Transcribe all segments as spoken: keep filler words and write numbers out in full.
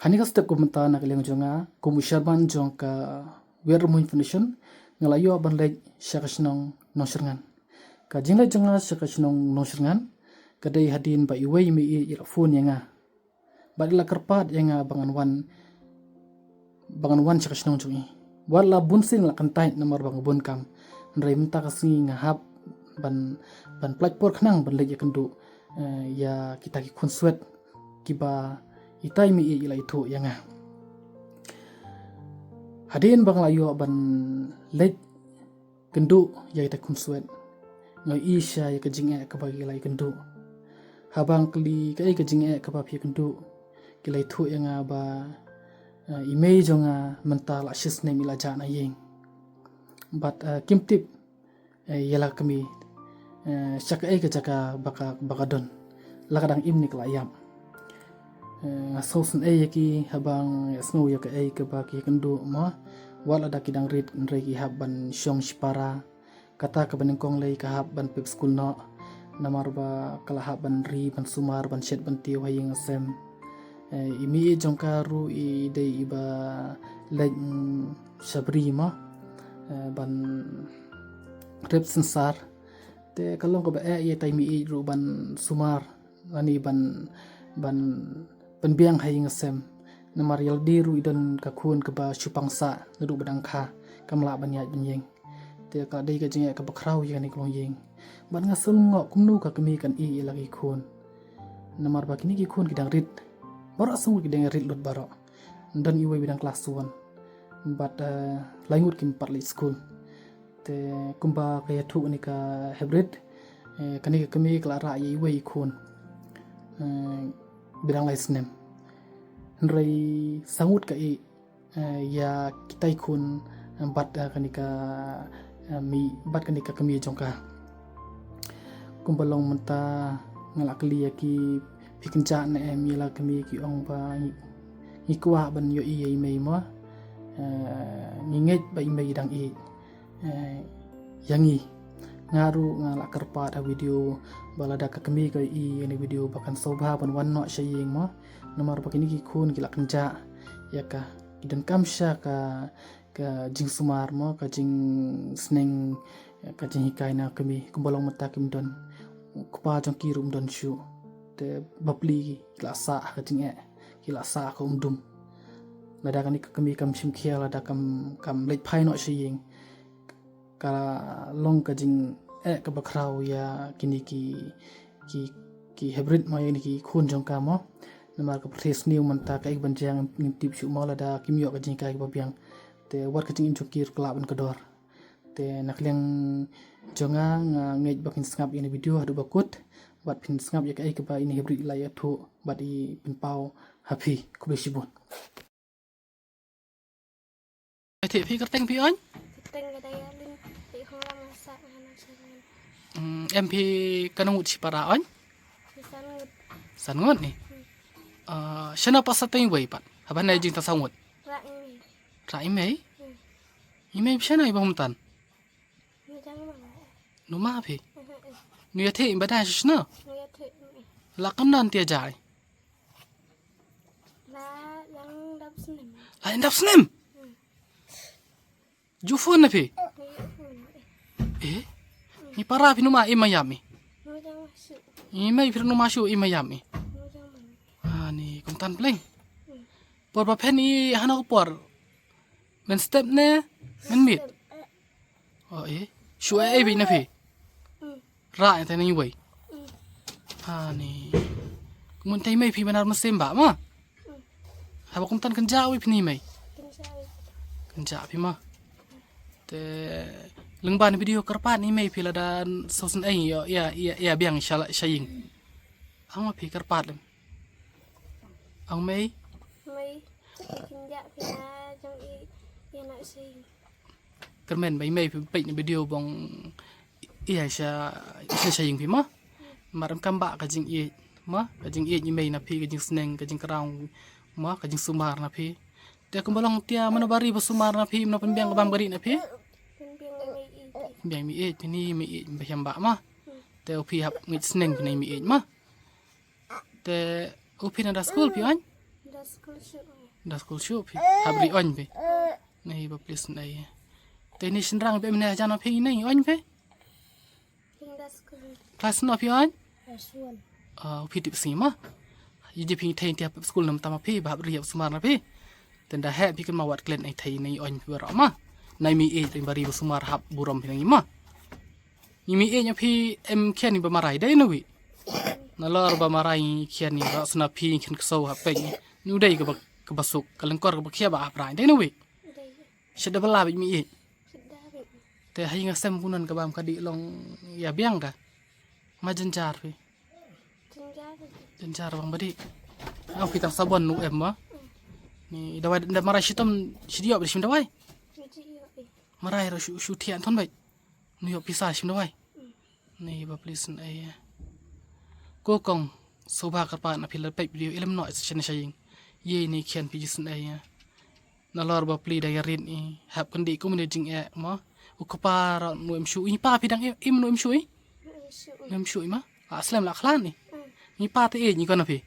Ha kane ka step kumta na ka liang jong nga kum u chairman jong ka Wiar Rymmuiñ Foundation, nga la ïoh ban leit sha ka shnong Nongshyrngan. Ka jingleit jong nga sha ka shnong Nongshyrngan ka dei hadien ba iwei i mei i la phone ïa nga bad i la kyrpad ïa nga ba ngan wan, ba ngan wan sha ka shnong jong i. Wat la bun sien nga la kyntait namar ba nga bun kam, hynrei mynta ka sngi nga hap ban, ban pynlait por khnang ban leit ïakynduh, eh, ïa kita ki khun swet kiba itai i mei i la ithuh ïa nga. Hadien ba nga la ïoh ban leit kynduh ïa kita ki khun swet, nga ïohi sha ïa ka jingeh kaba ki la ïakynduh. Haba nga kylli kaei ka jingeh kaba phi ïakynduh, ki la ithuh ïa nga ba, eh, i mei jong nga mynta la shi snem i la jah na ïing. Bad, eh, kim tip, eh, ïa la ka kmie, eh, sha kaei ka jaka ba ka, ba ka don. La ka dang im ne ka la ïap. Eh, nga sngewsynei ïa ki haba nga sngew ïa kaei kaba ki ïakynduh mo. Wat lada ki dang rit hynrei ki hap ban shong shipara. Kata kaba nyngkong lei ka hap ban pep skul noh. Namar ba ka la hap ban ri, ban sumar, ban shet, ban tiew ha ïing ha sem. Eh, i mei i jong ka ruh i dei iba leit, mm, sha bri mo. Eh, ban rep synsar. Te ka long kaba eh ïa itai i mei i ruh ban sumar lane ban, ban, ban pynbiang ha ïing ha sem. Namar ïa lade ruh i don ka khun kaba shu pang sah naduh ba dang kha, kam lah ban ïaid ban ïeng. Te ka dei ka jingeh kaba khraw ïa kane ka longïing. Bad nga sngew kumno ka kmie kan ïeh ïa la ki khun. Namar ba kine ki khun ki dang rit. Baroh sngew ki dang rit lut baroh. Don iwei ba dang klas one. Bad, eh, lai ngut kim pat leit skul. Te kumba ka ïathuh kane ka hybrid, eh, kane ka kmie ka la rah ïa iwei i khun, eh, ba dang lai snem. Hynrei saw ngut ka ïeh, eh, ïa kitai khun, eh, bad, eh, kane ka, eh, mei, bad kane ka kmie jong ka. Kumba long mynta nga la kylli ïa ki, phi kynjah ne em ïa la ka kmie, ki ong ba ngi, ngi kwah ban ïohi ïa i mei mo. Eh, ngi ngeit ba i mei i dang ïeit, eh, ïa ngi. Nga ruh nga la kyrpad ha video ba lada ka kmie ka ïohi ïa kane ka video ba kan sngewbha ban wan noh sha ïing mo. Namar ba kine ki khun ki la kynjah ïa ka, ki donkam sha ka, ka jingsumar mo, ka jingsneng, ka jinghikai na ka kmie. Kumba long mynta kim don, u kpa jong ki ruh um don shuh. Te bapli ki la sah ha ka jingeh, ki la sah ha ka umdum. Lada kane ka kmie kam shim khia, lada kam, kam leit phai noh sha ïing, ka long ka jingeh kaba khraw ïa kine ki, ki, ki hybrid mo, ïa kine ki khun jong ka mo. Namar ka pyrthei sniew mynta, kaei kaban jia ngim tip shuh mo lada kim ïoh ka jinghikai kaba biang. Te wat ka jingim jong ki ruh ka lah ban kdor. Te na ka liang jong nga, nga ngeit ba kin sngap ïa kane ka video haduh ba kut, bad phin sngap ïa kaei kaba ine i hybrid i la ïathuh bad i pynpaw ha phi. Khublei shibun. Ïathuh phi kyrteng phi, oin? Kyrteng ka dei Alin, phi hong lam sa nga na sa ngan. Hmm, em phi katno ngut shipara, oin? Phi san ngut. San ngut ne? Hmm. Ah, shano pat sa teng iwei pat? Haba nai jingtang saw ngut. Rah i mei. Rah i mei? Hmm. I mei phi shano i ba hum tan? Ni jang ma. Nu ma phi? Hmm, hmm. Nu ïathuh i ba dai shano? Nu ïathuh i mei. La kam don tia jai. La ïang dap snem. La ïang dap snem? Hmm. Ju phone na phi? Ni phone. Eh? Ni para phi nu ma i ma ïam i. Nu jang ma shu. I mei phi nu ma shu i ma ïam i. Nu jang ma. Ah, ni kum tan pleng. Hmm. Por ba phen i hano por. Men step ne, men mit. Step, eh. Oh, eh. Shu eh, eh, bi na phi. Hmm. Rah ïa tang iwei. Hmm. Ha ni. Kumta i mei phi ba nar mynsiem ba ma. Hmm. Haba kumta kynjah iwei phi ne i mei. Kynjah iwei. Kynjah phi ma. Te lyngba kane ka video kyrpad i mei phi lada sngewsynei ïa, ïa, ïa, ïa biang sha, sha ïing. Ong ma phi kyrpad lem. Ong mei. Mei. Kynjah phi na jong i, ïa na sha ïing. Kyrmen ba i mei phi peit na video ba ong ïa sha, sha, sha ïing phi ma. Mar em kam ba ka jingïeit ma, ka jingïeit i mei na phi, ka jingsneng, ka jingkyrpad ma, ka jingsumar na phi. Te kumba long tia mano ba ri ba sumar na phi, mano pynbiang ka bam ka ri na phi. Pynbiang i mei ïeit. Pynbiang i mei ïeit, phi ne i mei ïeit ba hiam ba ma. Te u phi hap ngeit sneng phi ne i mei ïeit ma. Te u phi na da skul phi, oin? Da skul shuh phi. Hap ri oin phi. Nei ba pli sngewsih. Te ni shynrang ba em ne hajan phi nei oin phi. Klas no phi oin? Phi tip sngi ma. Iji phi thei ti hap skul nam tama phi ba hap ri hap sumar na phi. Tenda he phi kan ma wat klet nei thei nei oin phi baroh ma. Nei mi e ring bari ba sumar hap burom phi nang ma. Ni mi e nya phi em khian ni ba marai dei na wi. Na lor ba marai khian ni ba sna phi khian kso hap peng. Nu dei ka ba ka ba suk ka lengkor ka ba khia ba hap rai dei na wi. Shada bala bit mi e. Te hai nga sem kunan ka bam ka di long ya biang ka. Ma janjar phi. Janjar bang badi. Au phi tang sabon nu em ma. Ni dawai da marai shitom shidiop di shim dawai. Marai ro shu shu thian thon bai. Nu yo pisa shim dawai. Ni ba pli sngewsih. Ko kong soba karpa na phi la pek video ilem no shin shaying. Ye ni khian phi sngewsih. Na lor ba pli da yarit i hap kandi kum ne jing e ma. U kpa ra nu em shu i pa phi dang im nu em shu i. Nu em shu i ma. A slem la khlan i. Ni pa te e ni ko na phi.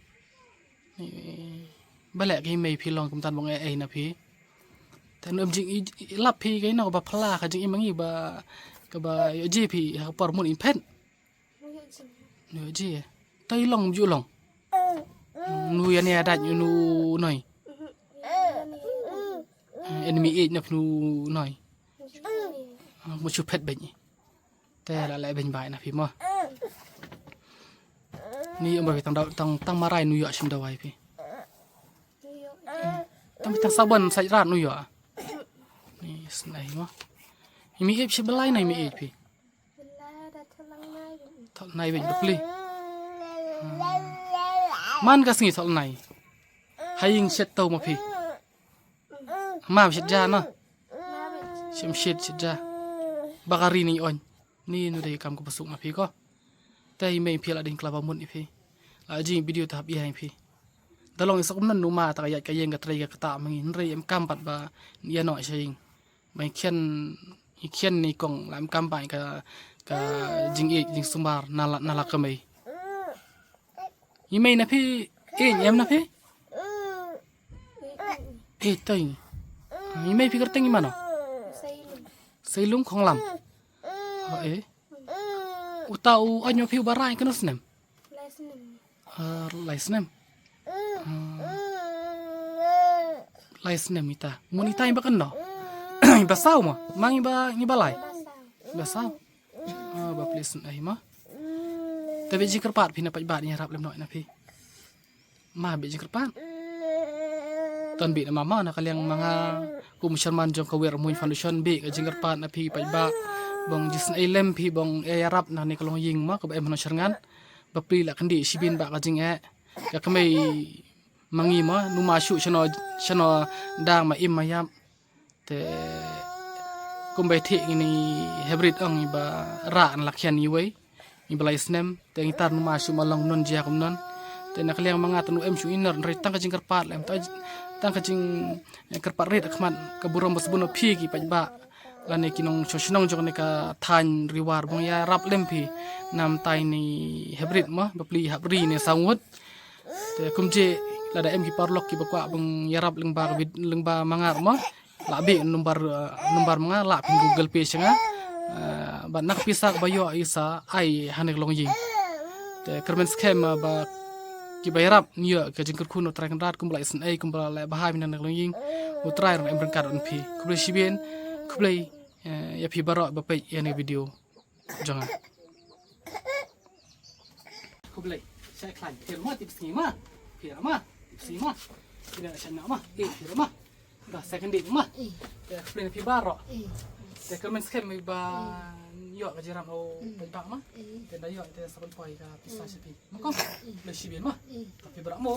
Ba leh ka i mei phi long kumtan bong e e na phi. Te nu em jing i lap phi ka i na ka ba phla ka jing i mangi ba ka ba yo ji phi ha ka por mun in phet. Nu yo ji. Te i long ju long. Nu ya ne daj nu noi. Enemy age na phi nu noi. Mu chu phet bej. Te la leh beng bai na phi mo. Ni ym ba phi tang dau tang tang marai nu yo shim dawai phi. Tang phi tang sabon sai rat nu yo. Ni snai mo. Ni mi ip shi belai nai mi ip phi. Thol nai beng pli. Man ka sngi thol nai. Haying shet tau ma phi. Ma shet ja na. Shem shet shet ja. Bakari ni on. Ni nu dei kam ka pasuk ma phi ko. Te i mei phi la ding klaba mut i phi. La jing video ta hap i hai phi. Da long i sok nan nu ma ta ka yat ka yeng ka trei ka kata mangi. Nrei em kam pat ba ya no sha ying. Ba i khian i khian ni kong la em kam ba ka ka jing i jing sumar na la na la ka mei. I mei na phi i em na phi. Eh, tai. I mei phi kyrteng i mano? Sailung Khonglam. Oh, eh. Uta u anyo phi u barai kano snem? Lai snem. Ah, lai snem. Ah. Lai snem ita. Mun ita i ba kano? I ba saw ma? Mang i ba, i ba lai? I ba saw. Ah, ba pli snem ai ma. Te bit jingkyrpad phi na paidbah ni rap lem noh na phi. Ma bit jingkyrpad. Ton bit na mama na ka liang ma nga kum chairman jong ka Wer Muin Foundation bit ka jingkyrpad na phi paidbah. Bong jisnei lem phi bong e yarap na ne ka long ying ma ka ba em no serngan. Ba pli la kandi shibin ba ka jing e. Ka kmei mangi ma nu ma shu shano shano dang ma im ma yap. Te kumba i thik ngin i hybrid ong i ba rah na la khian iwei i ba lai snem te ngi tar nu ma shu ma long non jia kum non. Te na ka liang ma nga te nu em shu iner nrei tang ka jingkyrpad lem tang ka jingkyrpad rit khmat ka burom ba sbun phi ki paidbah lane ki nong shnong jong ne ka thaiñ Riwar bong ïarap lem phi nam tai ni hybrid ma ba pli hap ri ne sangwut. Te kumje lada em ki paralok ki ba kwah bong ïarap lyngba lyngba ma nga ma. La bih number number ma nga la phin Google Pay sha nga. Ba nak pisa ba ïoh isa ai hane ka long ying. Te kyrmen skhem ba ki ba ïarap ngi ïoh ka jingkyrkhu na u Trai Kynrad kumba la isnei kumba la bahai min hane ka long ying. U Trai ruh em ryngkat un phi. Khublei shibin khublei ïa phi baroh ba peit ïa ne video. Jong nga. Khublei. Shai khlaiñ. Phi ma tip sngi ma. Phi ma tip sngi ma. Phi na shai na ma. Eh phi ma. Ba second date ma. Te khublei na phi baroh. Te kyrmen skhem ba ïoh ka jingïarap o ba ma. Te da ïoh te sa poi ka pisa sha phi. Ma ko. Khublei shibin ma. Phi baroh mo.